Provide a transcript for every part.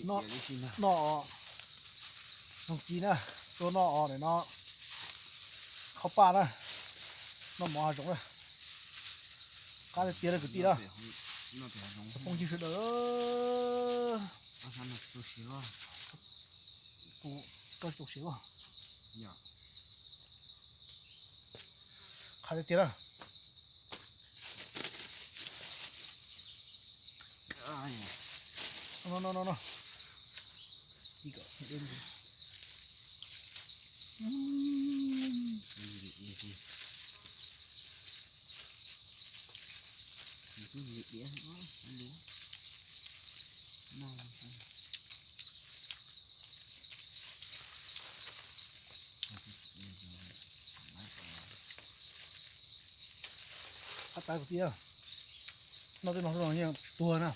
Noj, noj noog ci na, tuaj noj os no, qhov paj na, noj mov hav zoov na, qab tiag tiag li kwv tij na, phooj ywg sawv daws. Kuv koj tsis tau siav los, qab tiag tiag na. No no no no. Qab tas kwv tij, noj tej no yeej tsis tuag na.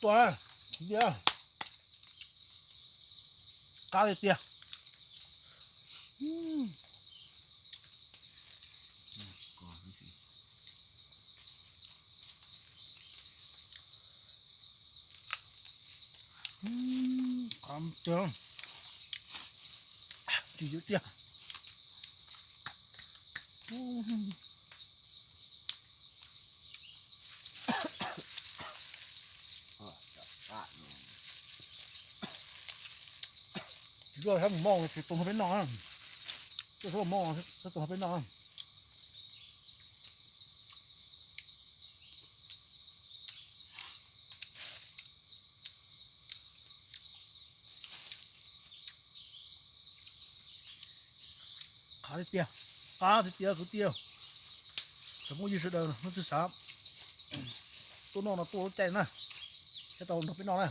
Tuaj, qab tiag tiag. Qab tiag, tsis yuav tiag. Tsis tuaj sab mus moj, tsis tuaj hauv peb noj. Tuaj sab mus moj, tsis tuaj hauv peb noj. Qab tiag tiag, qab tiag tiag kwv tij, tsoom phooj ywg sawv daws, hnub twg xav tuaj noj no tuaj lub caij na, thiaj tau nrog peb noj na.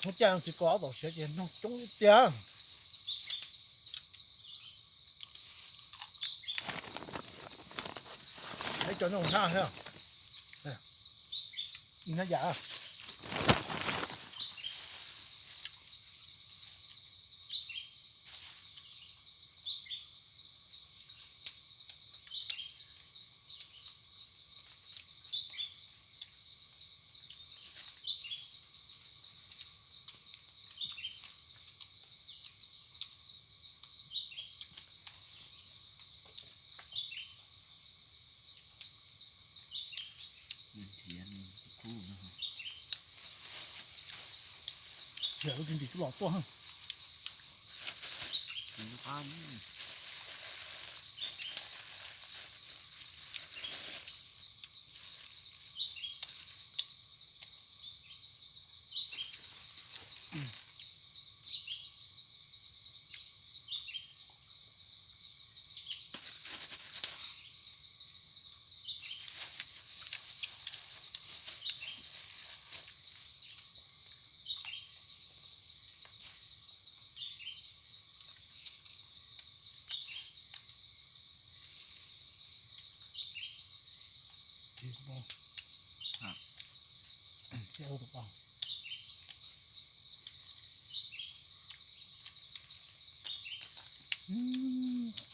Hnub caij tsis kos ob tom siav ces noog coob tiag. Ib co nyob hauv hnab thiab, ib hnab yam. Txiav lub tsis ntim tub los tuaj.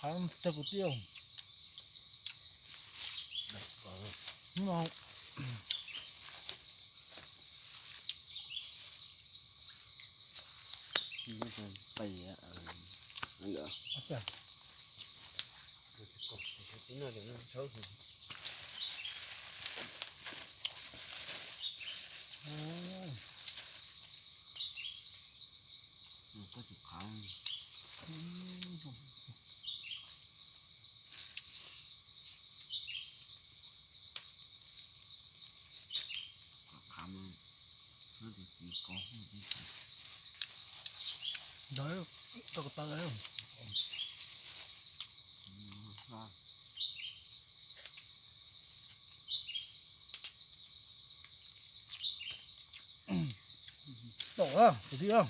Qhov txog kwv tij, hnub no Ntawd tau ko taw. Tau a, kwv tij a.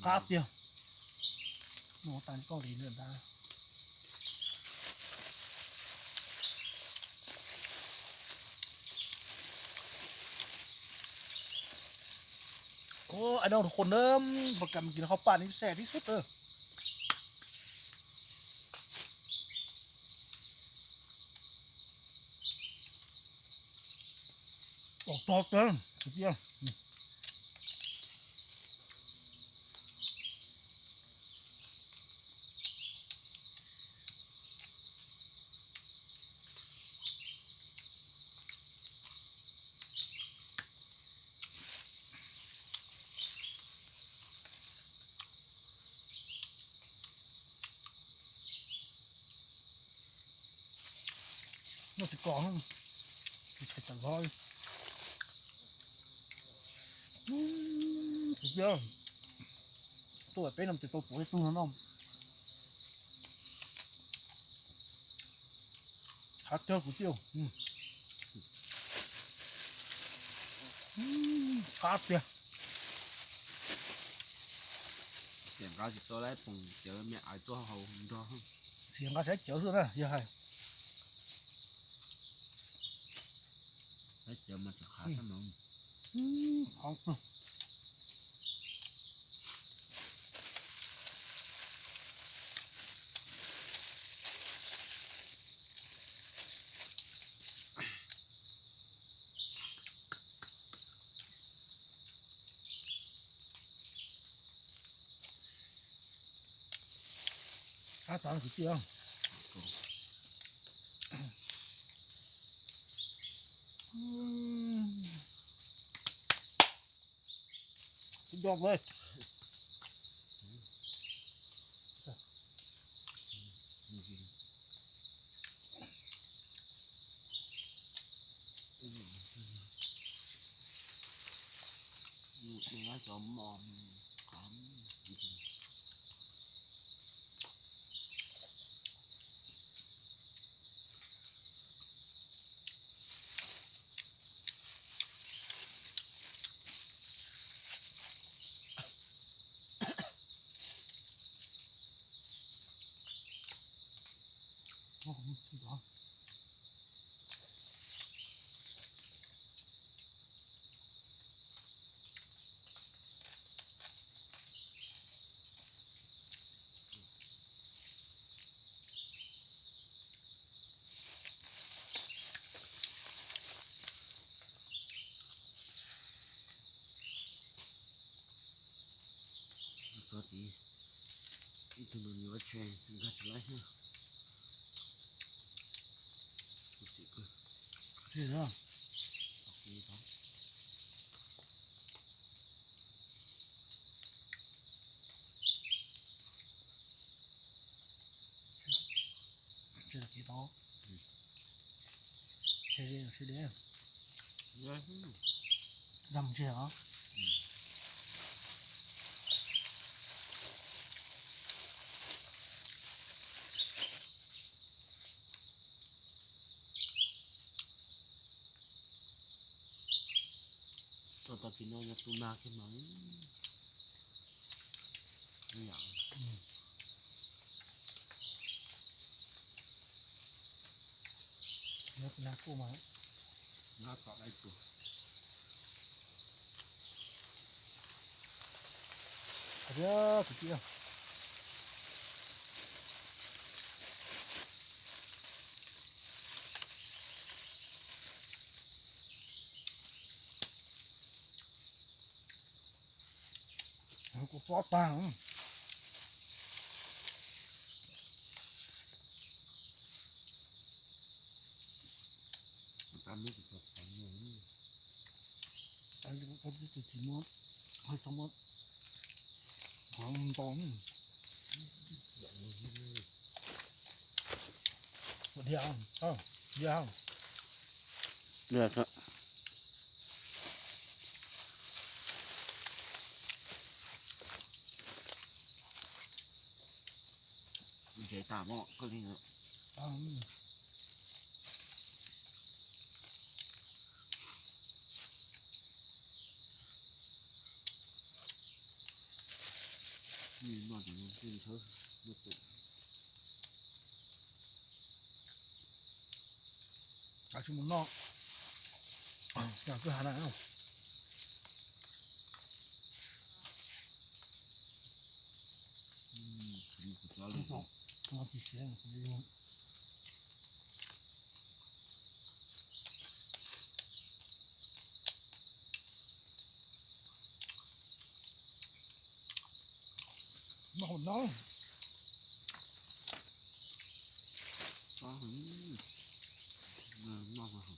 Qab tiag. Noj tag koj li ntag. Ua, ai no khun na, pom kam kis no qhov pam ni xes tib sub tawm. Ua, tog tag, kwv tij. Noj tsis kos, tsis tshais tawm hlo li. Kwv tij, tuaj peb no ces tau pom ib tug no no. Qab tiag kwv tij. Qab tiag. Xiam nqa tsis tau lawm, poom cawv me ais tuaj hau nrog. Xiam nqa saib cawv xwb na yog hais. Saib cawv mas tsis qab saib mas. Qab tag kwv tij. Ub, do ua. Txog tid, ib tug me nyuam tshee nkag tsis laib thiab. Tus xim kawg. Tsis da. Tsis da kiv tau. Tsis da, tsis da. Dag mus tsis heev. Tau tag kis no yog tu nag kiag mas yam. Nag kuj mas nag tom dai tuag. Hais tias kwv tij, kuv txob tag. Tsis muab, tsis muab ntau. Ntau. Dhia, dhia. Ntses tas mog koj li. Kav tsij mus noj, kwj ha na. Noj hauv no. Noj hauv no.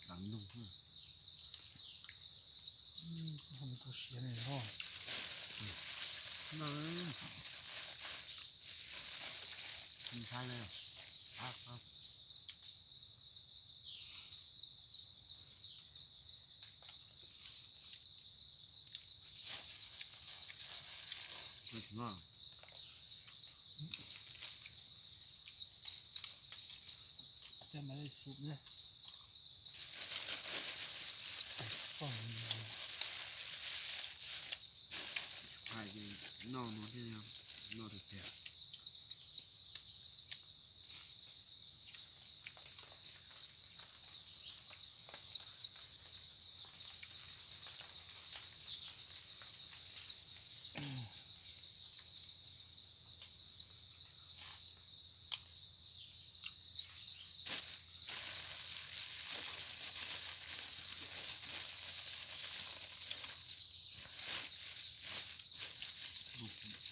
Dam nug. Tus siav ne os. Ntshai li. Coj mas xub ne. Hais noj no thiaj noj tiag tiag.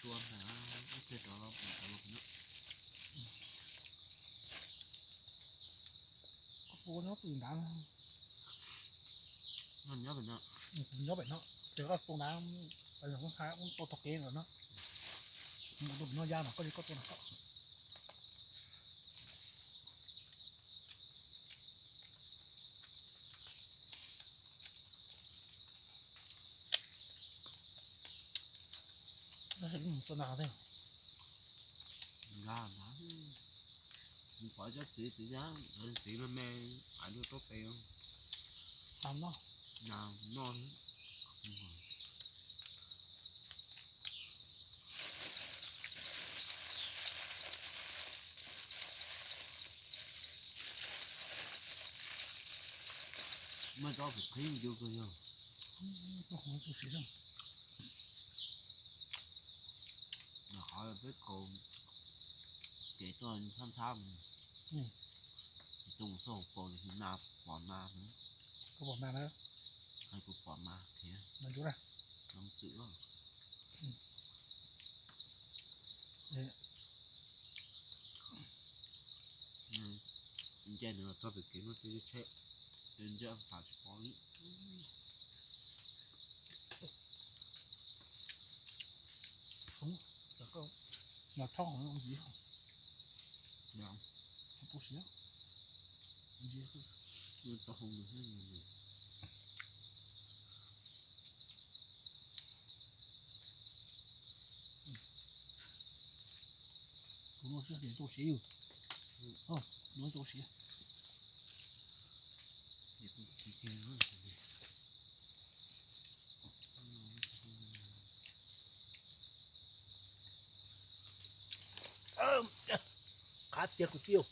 Tua ntawm ib pliag rov los pum rov los pum. Koj puas nyob pem nrad? Nyob pem no. Kuv nyob pem no, ces koj tua nrad, tua tog kev lawm no. Mus tua pem no ya no, koj li koj tua no. Tua nas thiab. Nkag na, pom cov txiv txiv, txiv me me, ais lug rau pem. Nas noj. Nas noj. Muaj tsob pem qhib ncw kawg yog. Koj qhov tu siv na. Qhov peb kaus kev tuaj thab thab, ces tuaj mus xauj hauv paus li nas, pom nas. Koj pom nas na? Kuv pom nas thiab. Nas ncua na. Nas twm. Nce nws los txog pem kev no ces tsheb, nce xav tsis pom li. Mas thob hov ntxiv, tu siav ntxiv, tau hau nws thiab. Kuv noj siab ces tu siav yus, noj tu siav. Qab tiag kwv tij.